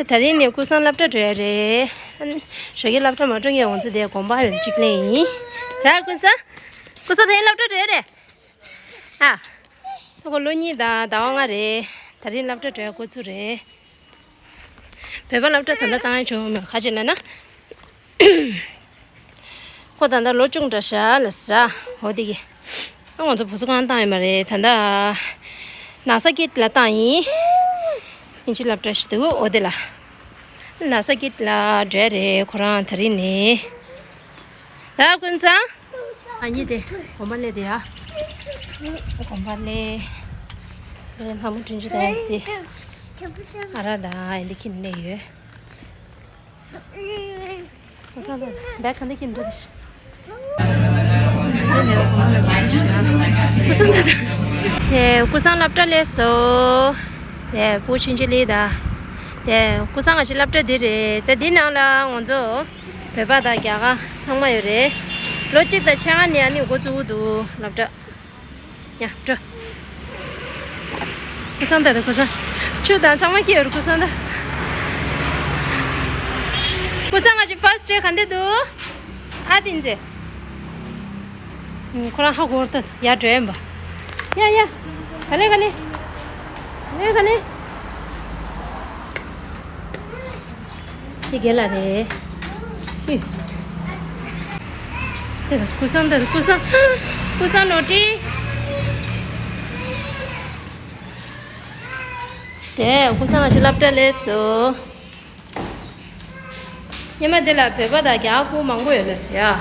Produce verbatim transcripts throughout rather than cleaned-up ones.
ད་རིང་ནས་ཀུན་བཟང་སློབ་གྲྭ་འགྲོ་ཡ་རེད། ཨ་ནི་ཞོགས་ཀྱི་སློབ་གྲྭ་མ་འགྲོ་མཁན་ང་ཚོ་དེ་དགོན་པ་ལ་གཅིག་ལེན་ཡིན། ད་ཀུན་བཟང་། ཀུན་བཟང་ད་རིང་སློབ་གྲྭ་འགྲོ་ཡ་རེད། ཨ། ད་ཁོ་ལོ་གཉིས་དང་ཟླ་བ་ལྔ་རེད། ད་རིང་སློབ་གྲྭ་འགྲོ་ཡ་འགོ་ཚུགས་རེད། བོད་པ་སློབ་གྲྭ་ད་ལྟ་བཏང་ཡ་བྱུང་མེད། ག་ཅི་ལབ་ན། ཁོ་ད་ལྟ་ལོ་ཆུང་དྲགས་ཤག་ལབ་ཟེར། འོ་དེ་གི། ཨ་ང་ཚོ་བུ་ཚོ་གང་བཏང་ཡོད་མ་རེད། ད་ལྟ་ན་ས་ཀིད་ལ་བཏང་ཡིན། ཨིན་ཇི་སློབ་གྲྭ་ཞིག་འདུག་འོ་དེ་ལ། ན་ས་ཀིད་ལ་འགྲོ་ཡ་རེད་ཁོ་རང་ད་རིང་ནས། ད་ཀུན་བཟང་། ང་གཉིས་དེ་དགོན་པ་སླེབས་དེ་ཡ། དགོན་པ་སླེབས། དེ་ལྷ་མོ་དྲིན་ཅི་དང་དེ། ཨ་ར་དང་ཨེ་འདི་ཁྱིམ་སླེབས་ཡོད། ཀུན་བཟང་ལགས་བེག་ག་འདི་ཁྱིམ་འདི་རེད། ཀུན་བཟང་ལགས། དེ་ཀུན་བཟང་སློབ་གྲྭ་སླེབས་སོང་། དེ་བུ་ཆུང་ཆུང་ལི་དང་། དེ་ཀུན་བཟང་ང་ཅི་སློབ་གྲྭ་འདི་རེད། དེ་འདི་ནང་ལ་ང་ཚོ་བོད་པ་དང་རྒྱ་གར་ཚང་མ་ཡོད་རེད། ལོ་གཅིག་དང་ཕྱེད་ཀ་ནས་ཨ་ནི་འགོ་བཙུགས་འདུག་སློབ་གྲྭ། ཡ་འགྲོ། ཀུན་བཟང་ད་ད་ཀུན་བཟང་། ཆུ་དང་ཚང་མ་ཁྱེར་ཡོད་རེད་ཀུན་བཟང་ད། ཀུན་བཟང་ང་ཅི་ཕར་སི་ཌེ་ག་འདི་འདུག་ཨ་བསྟན་འཛིན། ཁོ་རང་ཧ་གོ་ད་ཡར་འགྲོ་ཡིན་པ། ཡ་ཡ། ག་ལེ་ག་ལེ། ག་ལེ་ག་ལེ། དེ་རྒན་ལགས་རེད། ཧི། དེ་ལ་ཀུན་བཟང་དེ་ལ་ཀུན་བཟང་། ཀུན་བཟང་ནོ་ཏི། དེ་ཀུན་བཟང་ང་ཅི་སློབ་གྲྭ་སླེབས་སོང་། སྔོན་མ་འདི་ལ་བོད་པ་དང་རྒྱ་གར་ཕྲུ་གུ་མང་པོ་ཡོད་ལ་ཟེར་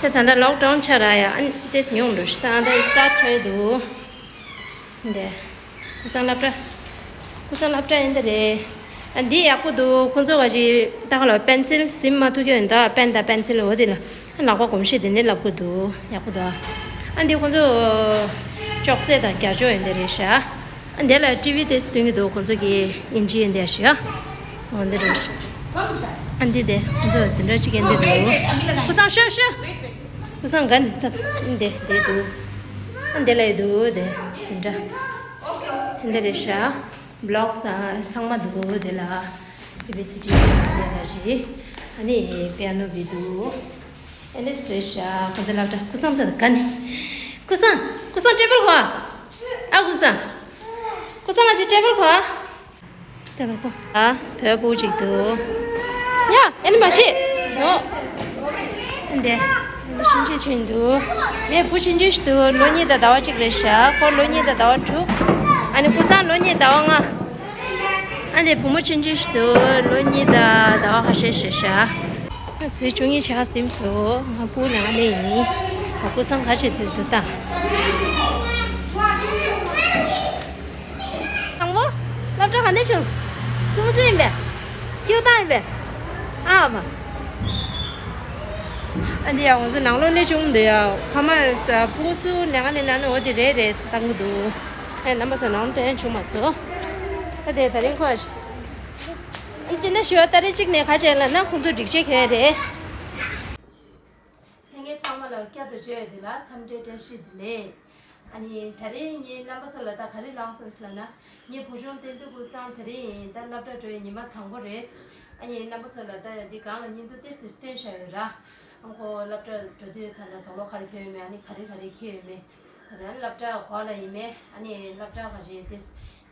ཡ། དེ་ད་ལྟ་ལོག་ཌའུན་ཆགས་ར་ཡ། ཨ་ནི་ཏེས་ཉུང་འགྲོ་ཤི་ད་ཨ་ད་སི་ཊར་ཊི་ཆགས་ཡོད་འདུག་འདི། ཀུན་བཟང་སློབ་གྲྭ། ཀུན་བཟང་སློབ་གྲྭ་ཡིན་ད་རེད། ཨ་འདི་ཡག་པོ་འདུག་ཁོང་ཚོ་ག་ཅི་ད་ག་ལ་པེན་སིལ་སིམ་མ་ཐུག་ཀྱི་ཡོད་ད། པེན་དང་པེན་སིལ་འོ་དེ་ལ་ཨ་ལག་པ་གོམས་གཤིས་དེ་འདྲ་ལབ་དགོས་འདུག་ཡག་པོ་འདུག་ཨ་འདི་ཁོང་ཚོ་ཅོག་ཙེ་དང་རྒྱ་ཅོག་ཡོད་འདི་རེད་ཤག་ཨ་འདི་ལ་ཊི་ཝི་དེ་སྟོན་གྱི་འདུག་ཁོང་ཚོ་གི་ཨིན་ཇི་ཡོད་འདི་ཤག་འོ་འདི་རེད་ཤག་ཨ་འདི་དེ་ཁོང་ཚོ་འཛིན་གྲྭ་གཅིག་གི་འདི་འདུག་ཀུན་བཟང་ཤོག་ཤོག་ཀུན་བཟང་ག་འདི་ད་འདི་འདི་འདུག་ཨ་འདི་ལ་ཡོད་འདུག་དེ་འཛིན་གྲྭ་འདི་རེད་ཤག་བྷ་ལོག་དང་ཚང་མ་འདུག་དེ་ལ་ཨེ་བི་སི་ཌི་དེ་འདྲ་ཞིག་ཨ་ནི་པི་ཡ་ནོ་བི་འདུག་ཨེ་ནི་སི་རེད་ཤག་ཁོང་ཚོ་སློབ་གྲྭ། ཀུན་བཟང་ད་ག་ནས། ཀུན་བཟང་། ཀུན་བཟང་ཊེ་བལ་གོ་ཨ། ཨ་ཀུན་བཟང་། ཀུན་བཟང་ང་ཅི་ཊེ་བལ་གོ་ཨ། ད་ད་ཁོ། ཨ། བོད་བུ་གཅིག་འདུག་ཡ། ཨེ་ནི་མ་ཤེས། ནོ། འདི། འདི་ཆུང་ཆུང་ཆུང་འདུག་འདི་བུ་ཆུང་ཆུང་ཞིག་འདུག་ལོ་གཉིས་དང་ཟླ་བ་གཅིག་རེད་ཤག་ཁོ་ལོ་གཉིས་དང་ཟླ་བ་དྲུག་ཨ་ནི་ཀུན་བཟང་ལོ་གཉིས་ཟླ་བ་ལྔ། ཨ་འདི་བུ་མོ་ཆུང་ཆུང་ཞིག་འདུག་ལོ་གཉིས་དང་ཟླ་བ་ཁ་ཤས་རེད་ཤག་ང་ཚོའི་བཅུ་གཉིས་ཆ་ཟིན་སོང་། ང་སྤུ་ལ་ང་ལས་ཡིན། ང་སྤུ་སང་ག་བྱེད་དུས་ཚོད་ད། དང་པོ། སློབ་གྲྭ་ག་ནས་བྱུང་། ཙུམ་ཙུ་ཡིན་པས། ཀྱུ་ཏང་ཡིན་པས། ཨ་མ། ཨ་འདི་ཡང་ང་ཚོ་ནང་ལོགས་ལས་བྱུང་འདི་ཡ། ཕ་མ་ས་སྤུ་སུ་ལས་ང་ནས་ན་ནི་འོ་དེ་རེད་རེད་བཏང་གི་འདུག་ཨེ་རྣམ་པ་ཚོ་ནང་དོན་བྱུང་མ་ཚོ། ཨ་དེ་ད་རིང་ཁོ། ཨ་ཅི་ན་ཞི་བ་ཏ་རིག་གཅིག་ནས་ཁ་བྱས་ལ་ན་ཁོང་ཚོ་སྒྲིག་ཆས་གྱོན་རེད། ལྷན་རྒྱས་ཚང་མ་ལ་བསྐྱར་དུ་བརྗོད་དེ་ལ་འཚམས་འདྲི་བཀྲ་ཤིས་བདེ་ལེགས། ཨ་ནི་ད་རིང་ངའི་རྣམ་པ་ཚོ་ལ་ད་ག་རེ་ལངས་སོང་ལབ་ན། ངའི་བུ་ཆུང་བསྟན་འཛིན་ཀུན་བཟང་ད་རིང་ད་སློབ་གྲྭ་འགྲོ་བའི་ཉི་མ་དང་པོ་རེད། ཨ་ནི་རྣམ་པ་ཚོ་ལ་ད་འདི་སྒང་ལ་བརྙན་ཐུང་ཏོག་ཙམ་སྟོན་བཞག་ཡོད་ར། ཨ་ཁོ་སློབ་གྲྭ་འགྲོ་དུས་ད་ལྟ་དོགས་པ་ག་རེ་ཐོན་ཡོད་མེད། ཨ་ནི་ག་རེ་ག་རེ་འཁྱེར་ཡོད་མེད། ད་ལྟ་སློབ་གྲྭ་གོ་ལ་ཡིན་མེད། ཨ་ནི་སློབ་གྲྭ་ག་རེ་དེ།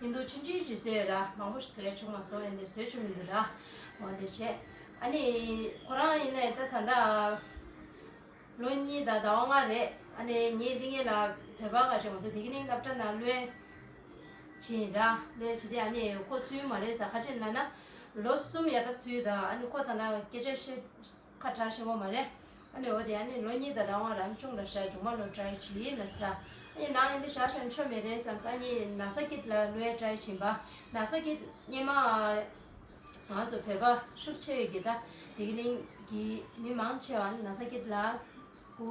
ཡིན་དུ་ཆུང་ཆུང་ཅིག་བཟོས་ཡོད་ར། མང་པོ་ཞིག་བཟོས་ཆོག་མ་སོང་། ཡིན་དུ་བཟོས་ཆོག་མི་འདུག་ར། འོ་དེ་བྱས། ཨ་ནི་ཁོ་རང་ཡིན་ནའི་ད་ད་ལྟ་ལོ་གཉིས་དང་ཟླ་བ་ལྔ་རེད། ཨ་ནི་ངས་འདི་ངེད་ལ་བོད་པ་ག་ཞིག་ང་ཚོ་དེ་གི་ནི་སློབ་གྲྭ་ནང་ལོས་བྱིན་ར། ལོས་བྱིན་ཏེ་ཨ་ནི་ཁོ་ཚུད་མ་རེད་ཟེར། ག་ཅི་ལབ་ན་ལོ་གསུམ་ཡར་ད་ཚུད་ད། ཨ་ནི་ཁོ་ད་ལྟ་སྐད་ཆ་བཤད་ཁ་གྲག་ཤེས་པོ་མ་རེད། ཨ་ནི་འོ་དེ་ཨ་ནི་ལོ་གཉིས་དང་ཟླ་བ་ལྔ་རང་ཅུང་འདྲ་ཤག་མཇུག་མ་ལོ་ཊི་རའི་བྱེད་ཡིན་ལ་ཟེར། ཨ་ནི་ནང་ཡིན་དེ་བཞག་བཞག་ཆོ་མེད་རེད་བསམ་ས། ཨ་ནི་ན་ས་ཀིད་ལ་ལོས་ཊི་རའི་བྱིན་པ། ན་ས་ཀིད་སྔོན་མ་ང་ཚོ་བོད་པ་ཤུགས་ཆེ་བའི་གི་ད་དེ་གི་གླིང་གི་མི་མང་ཆེ་བ་ན་ས་ཀིད་ལ་ཀུ་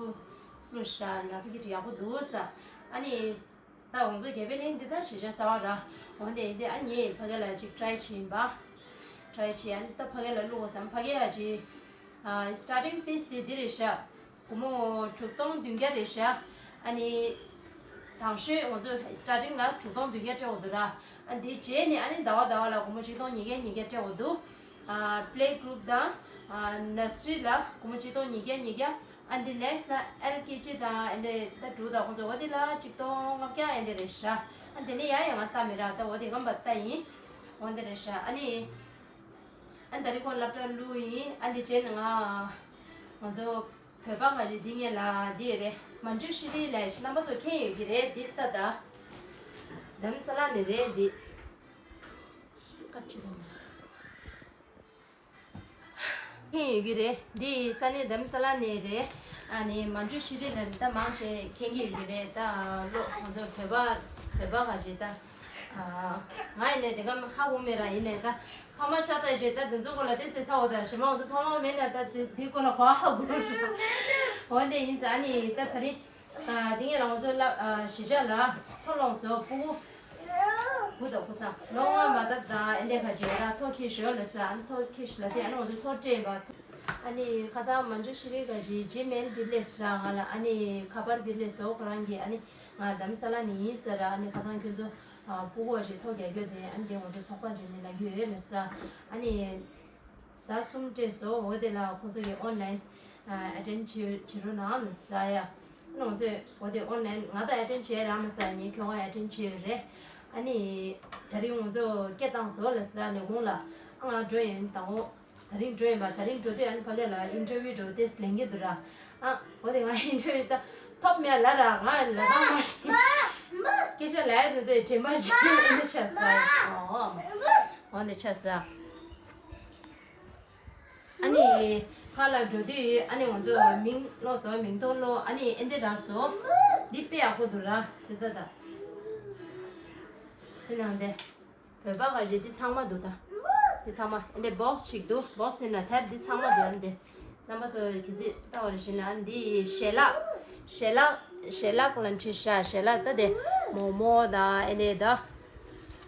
ལུ་ཤ་ན་ས་ཀིད་ཡག་པོ་འདུག་ཟེར། ཨ་ནི། ད་ང་ཚོ་རྒྱ་བལ་གླིང་འདི་ད་གཞིས་ཆགས་གསར་པ་ར། འོ་དེ་ཡིན་དེ་ཨ་ནི་ཕ་གི་ལ་ཅིག་ཊི་རའི་བྱིན་པ། ཊི་རའི་བྱེད། ཨ་ནི་ད་ཕ་གི་ལ་བླུག་དགོས་བསམ། ཕ་གི་ཡ་ཅིག་ཨ་སི་ཊར་ཊིང་ཕིས་དེ་འདི་རེད་ཤག་སྒོར་མོ་དྲུག་སྟོང་བདུན་བརྒྱ་རེད་ཤག་ཨ་ནི་ དང་ཤོས་ང་ཚོ་སི་ཊར་ཊིང་ལ་དྲུག་སྟོང་བདུན་བརྒྱ་སྤྲད་དགོས་འདུག་ར། ཨ་འདི་རྗེས་ནས་ཨ་ནི་ཟླ་བ་ཟླ་བ་ལ་སྒོར་མོ་ཆིག་སྟོང་ཉིས་བརྒྱ་ཉིས་བརྒྱ་སྤྲད་དགོས་འདུག་ཨ་པི་ལེ་གུ་རུབ་དང་ཨ་ནར་སི་རི་ལ་སྒོར་མོ་ཆིག་སྟོང་ཉིས་བརྒྱ་ཉིས་བརྒྱ། ཨ་འདི་ནེག་སི་ཊི་ལ་ཨེལ་ཀེ་ཇི་དང་ཨ་འདི་ད་དྲུག་དང་ཁོང་ཚོ་འོ་འདི་ལ་ཆིག་སྟོང་ལྔ་བརྒྱ་ཨ་འདི་རེད་ཤག་ཨ་འདི་ནི་ཡ་ཡ་ང་ལྟ་མི་ར་ད་འོ་འདི་གམ་པ་ལྟ་ཡིན། འོ་འདི་རེད་ཤག་ཨ་ནི། ཨ་ད་རེས་ཁོང་སློབ་གྲྭ་བླུགས་ཡིན། ཨ་འདི་བྱས་ནས་ང་ང་ཚོ་བོད་པ་ག་རེ་འདི་ངེད་ལ་འདི་རེད། མན་ཇུ་ཤི་རི་ལ་རྣམ་པ་ཚོ་མཁྱེན་ཡོད་ཀྱི་རེད། འདི་ལྟ་ད་དྷ་རམ་ས་ལ་ནས་རེད། འདི་ཀ་ཅི་དང་མཁྱེན་ཡོད་ཀྱི་རེད། འདི་ས་གནས་དྷ་རམ་ས་ལ་ནས་རེད། ཨ་ནི་མན་ཇུ་ཤི་རི་ལ་ད་མང་ཆེ་མཁྱེན་གྱི་ཡོད་ཀྱི་རེད། ད་ལོ་ང་ཚོ་བོད་པ་བོད་པ་ག་རེ་ད། ང་ཡིན་ནས་དེ་ག་ཧ་གོ་མེད་ར། ཡིན་ནས་ད་ཕ་མ་ཤ་ཚ་ཞེས་ད་དེ་ཚོ་སྐོར་ལ་དེ་སེ་ཚ་བོ་ད་ཞེ་མ་ང་ཚོ་ཕ་མ་མེད་ན་ད་དེ་དེ་སྐོར་ལ་གོ་ཧ་གོ་ར། འོ་དེ་ཡིན་ས་ཨ་ནི་ད་ད་རིང་དེ་ངས་ལ་ང་ཚོ་ལ་གཞིས་ཆགས་ལ་ཐོ་ལོངས་སུ་སྤུ་གུ་དགུ་དང་སྐུ་ས་ལོ་ལྔ་མ་ད་ད་ཨེ་འདས་ཁ་ཅིག་ར་ཐོ་ཁྱེར་ཞོར་ལ་ས་ཨ་ནི་ཐོ་ཁྱེར་ཞིག་ལ་དེ་ཨ་ནི་ང་ཚོ་ཐོ་སྤྲད་པ། ཨ་ནི་ཁ་སང་མན་ཇུ་ཤི་རི་ག་ཞིག་ཇི་མེལ་བི་ལེ་སི་ར་ང་ལ་ཨ་ནི་ཁ་པར་བི་ལེ་སི་འོ་ཁོ་རང་གི་ཨ་ནི། ང་དྷ་རམ་ས་ལ་ནས་ཡིན་ཟེར་ར། ཨ་ནི་ཁ་སང་ཁྱོད་ཚོ་ཨ་སྤུ་གུ་ཞིག་ཐོ་རྒྱག་རྒྱུ་དེ་ཨ་ནི་དེ་ང་ཚོ་ཚོགས་པ་དེ་ནས་ལབ་ཀྱི་ཡོད་ལ་ཟེར། ཨ་ནི་གཟའ་གསུམ་སྤྲད་སོང་། འོ་དེ་ལ་ཁོང་ཚོ་གི་ཨོན་ལན་ཨ་ཨེ་ཊེན་བྱེད་བྱེད་རོགས་གནང་ལ་ཟེར་ཡ། ཨ་ནི་ང་ཚོས་འོ་དེ་ཨོན་ལན་ང་ད་ཨེ་ཊེན་བྱེད་རག་མ་ཟེར། ངས་ཁྱོད་ང་ཨེ་ཊེན་བྱེད་ཡོད་རེད། ཨ་ནི་ད་རིང་ང་ཚོ་སྐད་བཏང་སོང་ལ་ཟེར། ཨ་ནི་དགོང་ལ་ཨ་ང་འགྲོ་ཡིན་དང་འོ། ད་རིང་འགྲོ་ཡིན་པ། ད་རིང་འགྲོ་དུས་ཨ་ནི་ཕ་གི་ལ་ཨིན་ཊར་བིའུ་འགྲོ་དེས་ལེན་གྱི་འདུག་ར། ཨ་འོ་དེ་ང་ཨིན་ཊར་བིའུ་ད་ཐོབ་མེད་ལ་ར། ང་ལ་དྭགས་མ་ཤེས། སྐད་ཆ་ལ་ཡ་དེ་ཚོའི་དྲན་པ་ཞིག་ཨེ་འདི་ཆ་ས་ཡ། འོ་འདི་ཆ་ས། ཨ་ནི་ཕ་ལ་འགྲོ་དུས་ཨ་ནི་ང་ཚོ་མིང་ཀློག་སོ། མིང་ཐོ་ཀློག་ཨ་ནི་ཨེ་འདི་རག་སོ། འདི་དཔེ་ཡག་པོ་འདུག་ར། དེ་ད་ད་དེ་ནང་དེ། བོད་པ་ག་རེ་འདི་ཚང་མ་འདུག་ད། འདི་ཚང་མ་འདི་བོག་སི་ཞིག་འདུག་བོག་སི་དེ་ན་ཐེབ་འདི་ཚང་མ་འདུག་འདི་རྣམ་པ་ཚོ་གི་ཚིག་ལྟ་བ་རེ་བྱས་ན། འདི་ཞལ་ལག་ཞལ་ལག་ཞལ་ལག་ལ་འཁྲི་ཤག་ཞལ་ལག་ད་དེ་མོག་མོག་དང་ཨེ་འདི་ད་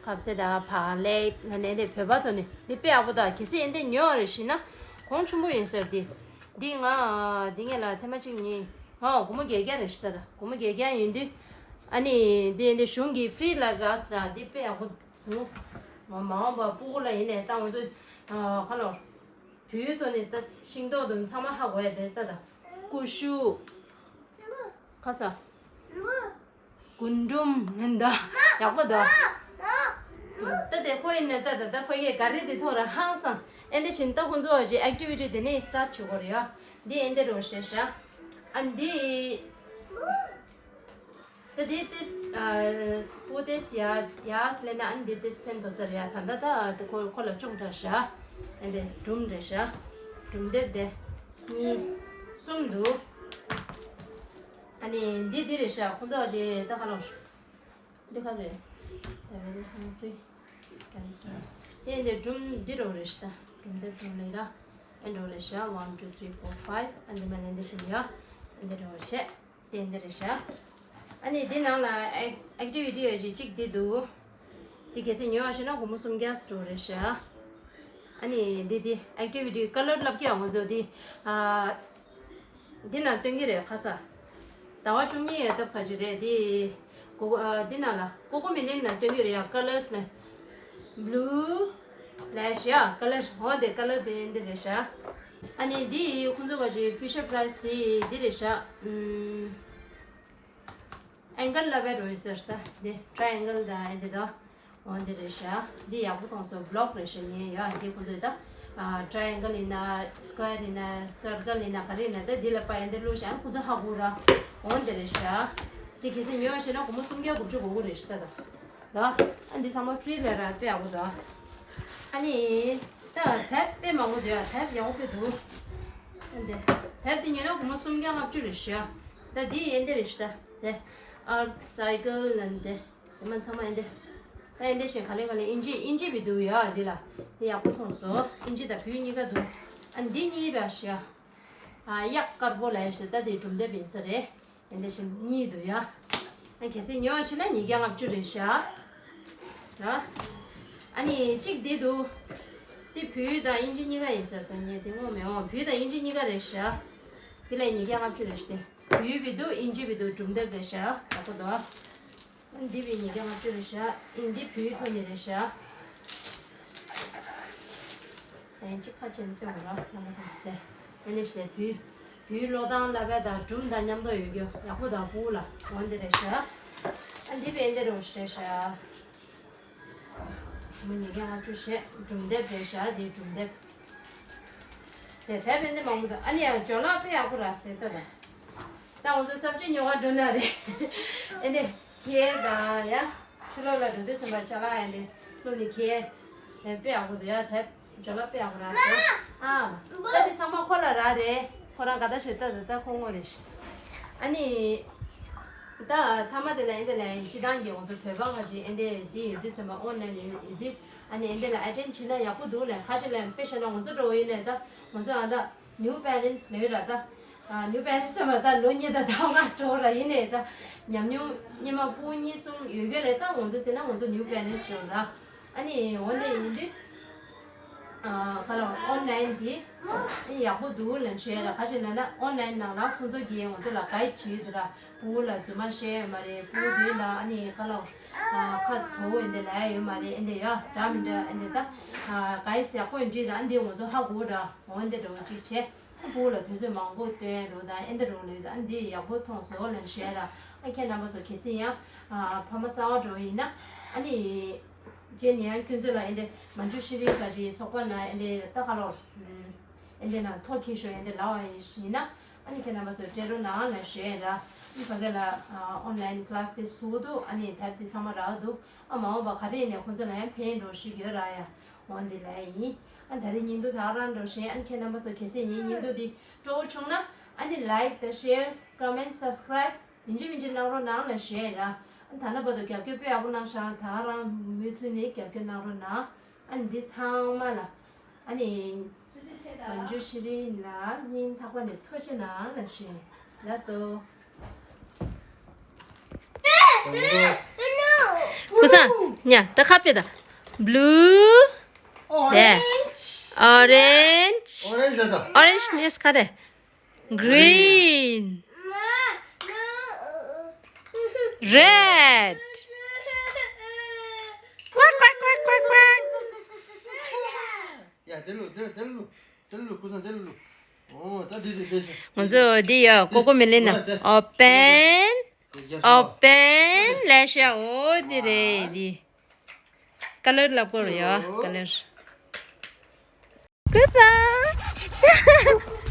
ཁ་ཟས་དང་བག་ལེབ་ཨ་ནི་འདི་བོད་པ་ཐོག་ནས་འདི་དཔེ་ཡག་པོ་ད། གལ་སྲིད་ཨེ་འདི་ཉོ་བ་རེ་བྱས་ན་གོང་ཆེན་པོ་ཡིན་ཟེར། འདི་འདི་ང་འདི་ངས་ལ་ཐེངས་མ་གཅིག་གཉིས་ང་སྒོར་མོ་བརྒྱད་བརྒྱ་རེ་བྱས་ད། ད་སྒོར་མོ་བརྒྱད་བརྒྱ་ཡིན་དུས་ཨ་ནི་འདི་འདི་གཞུང་གི་ཧྥི་རི་ལ་རག་ཟེར། འདི་དཔེ་ཡག་པོ། མ་འོངས་པ་སྤུ་གུ་ལ་ཡིན་ནས་ད་ང་ཚོ་ཁ་ལོ་བོད་ཐོག་ནས་ད་ཤིང་ཏོག་དུ་ཚང་མ་ཧ་གོ་ཡ་དེ་ད་ད་ཀུ་ཤུ་ཁ་ས་རྒུན་འབྲུམ་ནན་ད་ཡག་པོ་ད། ད་དེ་ཁོ་ཡིན་ནས་ད་ད་ད་ཕ་གིའི་ག་རེ་དེ་ཐོག་ར་ཧང་སང་། ཨེ་འདི་བཞིན་ད་ཁོ་ཚོ་ཞིག་ཨེག་ཊི་བི་ཊི་དེ་ནས་སི་ཊར་ཊི་བྱེད་དགོས་རེད་ཡ། འདི་ཨེ་འདི་རོ་ཞེས་ཤ་ཨ་འདི། ད་དེ་ཏིས་པོ་ཏིས་ཡ་ཡ་སི་ལེ་ན་ཨན་དེ་ཏིས་ཕན་ཐོགས་ས་རེད་ཡ། ད་ད་ད་དེ་ཁོ་ཁོ་ལ་ཅུང་དྲག་ཤག་ཨན་དེ་སྒྲུང་རེད་ཤག་སྒྲུང་དེབ་དེ་གཉིས་གསུམ་འདུག་ཨ་ནི་འདི་འདི་རེད་ཤག་ཁོ་ཚོ་རེད་ད་ག་ལོ་འདི་ག་རེད། ད་རེད་ཧང་རི་ཀན་ཀན་དེ་འདི་སྒྲུང་འདི་རོ་རེད་ཤག་སྒྲུང་དེབ་སྒྲུང་ལེ་ར་ཨན་རོ་རེད་ཤག one two three four five ཨན་དེ་མ་ནན་དེ་ཤི་ཡ་ཨན་དེ་རོ་ཤག་དེ་འདི་རེད་ཤག་ཨ་ནི་འདི་ནང་ལ་ཨེག་ཨེག་ཊི་བི་ཊི་ཡོད་ཅིག་གཅིག་འདི་འདུག་འདི་གལ་སྲིད་ཉོ་བ་ཤེས་ན་སྒོར་མོ་སུམ་བརྒྱ་སུ་འགྲོ་རེད་ཤག་ཨ་ནི་འདི་འདི་ཨེག་ཊི་བི་ཊི་ཀ་ལར་ལབ་ཀྱི་ཡོད་ང་ཚོ་འདི་ཨ་འདི་ནང་སྟོན་གྱི་རེད་ཁ་ས། ཟླ་བ་བཅུ་གཉིས་ཡོད་སྟབས་ཁ་ཅིག་རེད་འདི། གོ་ཨ་འདི་ནང་ལ་ཀོ་ཀོ་མེ་ལིན་ནང་སྟོན་གྱི་རེད་ཡ། ཀ་ལར་སི་ནི་བྷུ་ལུ་ལེ་ཤ་ཡ། ཀ་ལར་འོ་དེ་ཀ་ལར་དེ་འདི་རེད་ཤག་ཨ་ནི་འདི་ཁོང་ཚོ་བ་ཞིག་ཕི་ཤར་པ་རའི་སི་དེ་འདི་རེད་ཤག་ཨུམ། ཨེང་གལ་ལབ་པའི་རོལ་ཟེར་ད་འདི་ཊ་རའི་ཨེང་གལ་དང་ཨེ་འདི་དང་འོ་འདི་རེད་ཤག་འདི་ཡག་པོ་མཐོང་སོང་། བྷི་ལོག་རེད་ཤག་ངས་ཡ་འདི་ཁོང་ཚོས་ད་ཊ་རའི་ཨེང་གལ་ཡིན་ན་སི་ཀོ་ཡར་ཡིན་ན་སར་ཀལ་ཡིན་ན་ག་རེ་ཡིན་ན་ད་འདི་ལ་པ་ཨེ་འདི་བླུགས་ཤག་ཨ་ནི་ཁོང་ཚོ་ཧ་གོ་ར། འོ་འདི་རེད་ཤག་འདི་གལ་སྲིད་ཉོ་བ་ཤེས་ན་སྒོར་མོ་སུམ་བརྒྱ་དགུ་བཅུ་གོ་དགུ་རེད་ཤག་ད་ད། ད་ཨ་འདི་ཚང་མ་ཕི་རི་ལ་ར་དཔེ་ཡག་པོ་འདུག་ཨ་ནི་ད་དེབ་དཔེ་མང་པོ་འདུག་ཡ། དེབ་ཡག་པོ་དཔེ་འདུག་ཨ་འདི་དེབ་དེ་ཉོས་ན་སྒོར་མོ་སུམ་བརྒྱ་ལྔ་བཅུ་རེད་ཤག་ད་འདི་ཨེ་འདི་རེད་ཤག་ད་དེ་ཨར་ཊི་སའི་ཀལ་ལབ་འདི་དེ་མ་ཚང་མ་ཨེ་འདི། ད་ཨེ་འདི་བཞིན་ག་ལེ་ག་ལེ་ཨིན་ཇི་ཨིན་ཇི་བི་འདུག་ཡ། འདི་ལ་འདི་ཡག་པོ་མཐོང་སོང་། ཨིན་ཇི་དང་བོད་གཉིས་ཀ་འདུག་ཨ་འདི་གཉིས་ར་ཤག་ཨ་གཡག་དཀར་པོ་ལ་ཡ་ཤག་ད་དེ་སྒྲུང་དེབ་ཡིན་ས་རེད། ཨེ་འདི་བཞིན་གཉིས་འདུག་ཡ། ཨ་གལ་སྲིད་ཉོ་བ་ཤེས་ན་ཉིས་བརྒྱ་ལྔ་བཅུ་རེད་ཤག་ཨ་ནི་གཅིག་འདི་འདུག་འདི་བོད་དང་དབྱིན་ཇི་གཉིས་ཀ་ཡིན་ས་རེད། ད་ངས་འདི་ངོ་མི་འོང་། བོད་དང་དབྱིན་ཇི་གཉིས་ཀ་རེད་ཤག་འདི་ལ་ཉིས་བརྒྱ་ལྔ་བཅུ་རེད་ཤག་འདི་བོད་བི་འདུག་དབྱིན་ཇི་བི་འདུག་སྒྲུང་དེབ་རེད་ཤག་ཡག་པོ་འདུག་འདི་བའི་ཉིས་བརྒྱ་ལྔ་བཅུ་རེད་ཤག་འདི་བོད་ཐོག་ནས་རེད་ཤག་ཨེ་གཅིག་ཁ་ཕྱེ་ནས་སྟོན་དགོས་ར། ལ་མ་ཐོག་དེ་ཨེ་ནས་ཤེས་བོད་བོད་ཀློག་སྟངས་བསླབ་པ་དང་སྒྲུང་དང་མཉམ་དུ་ཡོད་རྒྱུ་ཡག་པོ་དང་སྤུ་གུ་ལ་འོ་འདི་རེད་ཤག་ཨ་འདི་བའི་འདི་རུ་རེད་ཤག་མི་ཉིས་བརྒྱ་ལྔ་བཅུ་ཞེས་སྒྲུང་དེབ་རེད་ཤག་འདི་སྒྲུང་དེབ། དེ་དེབ་ཨེ་འདི་མང་པོ་འདུག་ཨ་ནི་ཡང་ཇོ་ལགས་དཔེ་ཡག་པོ་ར་ཟེར་ལྟ་ད། ད་ང་ཚོ་ས་བཅད་ཉོ་ག་འགྲོ་ན་རེད། ཨེ་ནས་ཁྱེད་དང་ཡ་ཕྱི་ལོགས་ལ་འགྲོ་དུས་ཙམ་པ་ཅ་ལག་ཡ་འདི་བླུགས་ནས་ཁྱེད་དཔེ་ཡག་པོ་འདུག་ཡ། དེབ་ཇོ་ལགས་དཔེ་ཡག་པོ་ར་ཟེར། ཨ་ད་འདི་ཚང་མ་ཁོ་ལ་རག་རེད། ཁོ་རང་ག་ད་ཞིག་ལྟ་དུས་ད་ཁོ་ངོ་རེད། ཨ་ནི་ད་མཐའ་མ་དེ་ལ་ཨེ་འདི་ལ་སྤྱི་བཏང་གི་ང་ཚོ་བོད་པ་འགའ་ཞིག་ཨེ་འདི་འདི་ཡོད་དུས་ཙམ་པ་ཨོན་ལན་ཡོད་དུས་ཨ་ནི་ཨེ་འདི་ལ་ཨེ་ཊེན་བྱེད་ན་ཡག་པོ་འདུག་ལ། ཁ་ཆེ་ལ་དཔེ་བཤད་ན་ང་ཚོ་འགྲོ་བ་ཡིན་ནས་ད་ང་ཚོ་ཨ་ད་ནིའུ་པེ་རེན་སི་ལོས་ར་ད། ཨ་ནིའུ་པེ་རེན་སི་ལ་ད་ལོ་གཉིས་དང་ཟླ་ལྔ་འགྲོ་ར་ཡིན་ནས་ད་ཉམས་མྱོང་སྔོན་མ་སྤུ་གུ་གཉིས་གསུམ་ཡོད་རྒྱུ་ལས་ད་ང་ཚོ་ཟེར་ན་ང་ཚོ་ནིའུ་པེ་རེན་སི་རེད་ར། ཨ་ནི་འོ་འདི་ཡིན་དུས་ཨ་ཁ་ལོ་ཨོན་ལན་འདི་ཨ་ནི་ཡག་པོ་འདུག་ལབ་བཤད་ར། ཁ་ཤས་ལབ་ན་ཨོན་ལན་ནང་ལ་ཁོང་ཚོ་གིས་ང་ཚོ་ལ་གའིཌ་བྱེད་ཡོད་དུས་ར། སྤུ་གུ་ལ་རྫུན་མ་བཤད་ཡོད་མ་རེད། སྤུ་གུ་དེ་ལ་ཨ་ནི་ཁ་ལོ་ཨ་ཁ་དྲོ་བོ་འདི་ལབ་ཡོད་མ་རེད། ཨེ་འདི་ཡ་འདྲ་མི་འདྲ་ཨེ་འདི་ད་ཨ་གའིཌ་ཡག་པོ་འདྲི་ད་ཨ་འདི་ང་ཚོ་ཧ་གོ་ར། འོ་འདི་འདྲ་བོ་ཅིག་བྱས། སྤུ་གུ་ལ་དུས་ཚོད་མང་པོ་སྟོན་རོགས་དང་ཨེ་འདི་རོགས་ལོས་དང་ཨ་འདི་ཡག་པོ་མཐོང་སོང་ལབ་བཤད་ར། ཨ་ཁྱེད་རྣམ་པ་ཚོ་གལ་སྲིད་ཡང་ཨ་ཕ་མ་གསར་པ་འགྲོ་ཡིན་ན་ཨ་ནི་རྗེས་ནས་ཡང་ཁྱོད་ཚོ་ལ་ཨེ་འདི་མན་ཇུ་ཤི་རི་ག་ཅིག་ཚོགས་པ་ན་ཨེ་འདི་ད་ག་ལོ་ཨེ་འདི་ན་ཐོ་ཁྱི་ཤོ་ཨེ་འདི་ལའོ་ཡིན་ན་ཨ་ནི་ཁྱེད་རྣམ་པ་ཚོ་སྤྲད་རོགས་གནང་ལབ་བཤད་ར། ཨ་ནི་ཕ་གི་ལ་ཨོན་ལན་ཁི་ལ་སི་དེ་བཟོ་འདུག་ཨ་ནི་དེབ་དེ་ཚང་མ་རག་འདུག་ཨ་མ་འོངས་པ་ག་རེ་ཡིན་ནས་ཁོང་ཚོ་ལ་ཡང་ཕན་འགྲོ་ཞིག་ཡོད་ར་ཡ། འོ་འདི་ལ་ཡིན། ཨ་ད་རེས་ཉིན་ཐོ་ད་རང་འགྲོ་བཞིན་ཨ་ནི་ཁྱེད་རྣམ་པ་ཚོ་གལ་སྲིད་ངའི་ཉིན་ཐོ་འདི་སྤྲོ་བོ་བྱུང་ན་ཨ་ནི་ལའིཀ་དང་ཤེར་ཀོ་མེན་སབ་སི་ཀ་རའིབ་མི་འཇིགས་མི་འཇིགས་གནང་རོགས་གནང་ལབ་བཤད་ར། ཨ་ད་ལྟ་བར་དུ་རྒྱབ་སྐྱོར་དཔེ་ཡག་པོ་གནང་ཤག་ད་རང་མུ་མཐུད་ནས་རྒྱབ་སྐྱོར་གནང་རོགས་གནང་། ཨ་ནི་འདི་ཚང་མ་ལ་ཨ་ནི་མན་ཇུ་ཤི་རི་ལ་སྙིང་ཐག་པ་ནས་ཐུགས་རྗེ་གནང་ལབ་བཤད། ལགས་སོ། ཀུ་སང་ཉ་ད་ཁ་པེ་ད། Blue, red, orange, orange ནས་ཁ་དེ། Green, red. Quack, quack, quack, quack, quack. ཡ་དེ་ལུ་དེ་དེ་ལུ་དེ་ལུ་ཀུ་སང་དེ་ལུ། ཨོ་ད་དེ་དེ་དེ་ཤོ། ང་ཚོ་འདི་ཡ་ཀོ་ཀོ་མེ་ལིན་ན་ཨོ་པེན། ཨོ་པེན་ལེ་ཤ་འོ་འདི་རེད་འདི། ཀ་ལར་ལབ་དགོས་རེད་ཡ་ཀ་ལར། ཀུ་སང་།